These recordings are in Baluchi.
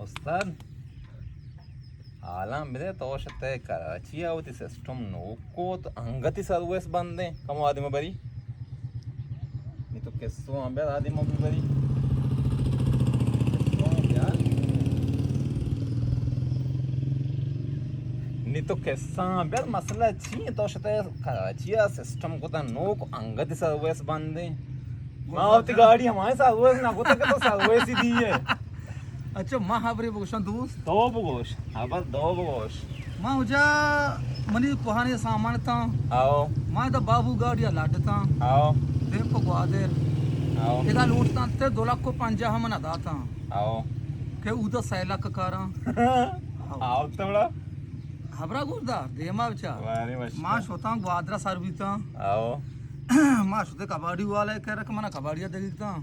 استاد، حالاں بدے، تو شتے کراچی ءَ وتی سسٹم نوک کو تو انگتی سروس بندیں، کمو آدم بری۔ نی تو کسو ہم بیار آدم بری۔ کسو ہم بیار۔ نی تو کسہ ہم بیار، مسئلہ چی ایں؟ تو شتے کراچی ءَ سسٹم کتا نوک، انگتی سروس بندیں۔ ما وتی گاڑی ہمائیں سروس نہ کتا کہ تو سروس ہی دیئے۔ اچھا، ما ہبرے بگوشاں دوست۔ دو بگوش، ہبر دو بگوش۔ ما اجا منی کوہانی سامان تاں۔ آؤ۔ ما دا بابو گاڑی ءَ لڈ تاں۔ آؤ۔ دیم پہ گوادر۔ آؤ۔ ادا لوٹتاں تے دو لکھ و پنجاہ من ادا تاں۔ آؤ۔ کہ اودا سئے لکھ کاراں۔ آؤ۔ آؤ توڑا۔ ہبرا گوش دار، دیما بچار۔ وارے وش۔ ما شتاں گوادر سر بیتاں۔ آؤ۔ ما شتے کباڑی والے کرا کہ منا کباڑی دگیتاں۔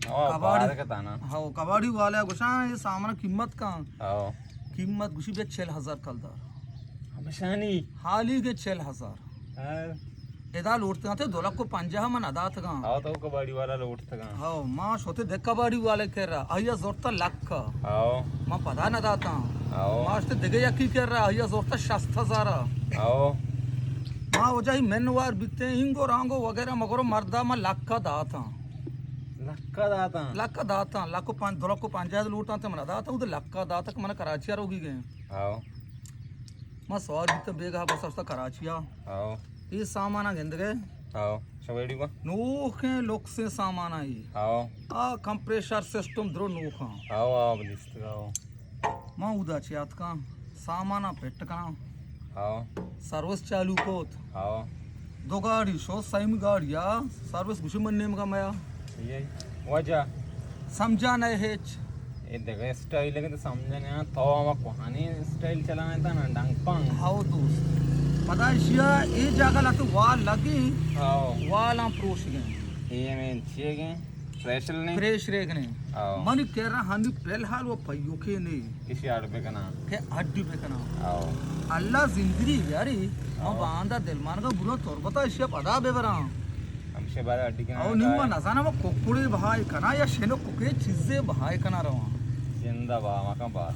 آؤ، کباڑی۔ بار کتانا۔ ہاؤ، کباڑی والے گوشاں، یہ سامان قیمت کن؟ آؤ۔ قیمت گوشی بیا چل ہزار کلدار۔ ہمشانی؟ حالی کے چل ہزار۔ ہاں۔ ادا لوٹتگاں تے دو لکھ و پنجاہ من ادا تگاں۔ آؤ، تو کباڑی والا لوٹتگاں۔ ہاؤ، ما شتے دگہ کباڑی والے کرا، آیا زورتا لکھ۔ آؤ۔ ما پدا نہ داتاں۔ آؤ۔ ما شتے دگہ یکی کرا، آیا زورتا شست ہزار۔ آؤ۔ ما وجہ ہی منوار بیتے، اینگو رانگو وغیرہ مگرو مردا ما لکھ داتاں۔ لکھ داتاں؟ لکھ داتاں، لکھ و پنج، دو لکھ و پنجاہ لوٹاں تے من داتاں، اود لکھ داتاں کہ من کراچی روگی گئے۔ آؤ۔ ما سوار بیتاں بیگاہ بس اشتا کراچی آ۔ آؤ۔ اے سامانا گندگے۔ آؤ۔ شویڑی با۔ نوخیں لوکسیں سامانا اے۔ آؤ۔ آ کمپریشر سسٹم درو نوخاں۔ آؤ، آؤ، بلیست، آؤ۔ ما اودا چے آتکاں، سامانا پٹ کناں۔ آؤ۔ سروس چالو کوت۔ آؤ۔ دو گاڑی شو، سیمی گاڑی آ، سروس گوشی من نیمگا میا۔ یہ وجہ؟ سمجھا نہ ہچ۔ اے دگہ اسٹائل ہے کہ تو سمجھا نہ، تو ہما کوہانی اسٹائل چلائیں تا نا، ڈنگ پنگ۔ ہاؤ دوست۔ پدا اشیا اے جاگہ لاتو وال لگی، ہاؤ۔ والاں پروش گئے۔ اے میں چیے گئے؟ فریش نے؟ فریش ریک نے۔ ہاؤ۔ من کہہ رہا ہنی فی الحال وہ پیوکے نے۔ کسی اڈ بکناں۔ کہ اڈ بکناں۔ ہاؤ۔ اللہ زندگی یاری، ما ہاؤ۔ باندا دل مانگا برو تربتا اشیا پدا ببراں۔ ہمشے بارے اڈی کناں او نی ما کائے؟ نزاناں ما ککڑے بہائے کناں یا شنو ککے چیزے بہائے کناں رواں۔ زندہ با مکان با۔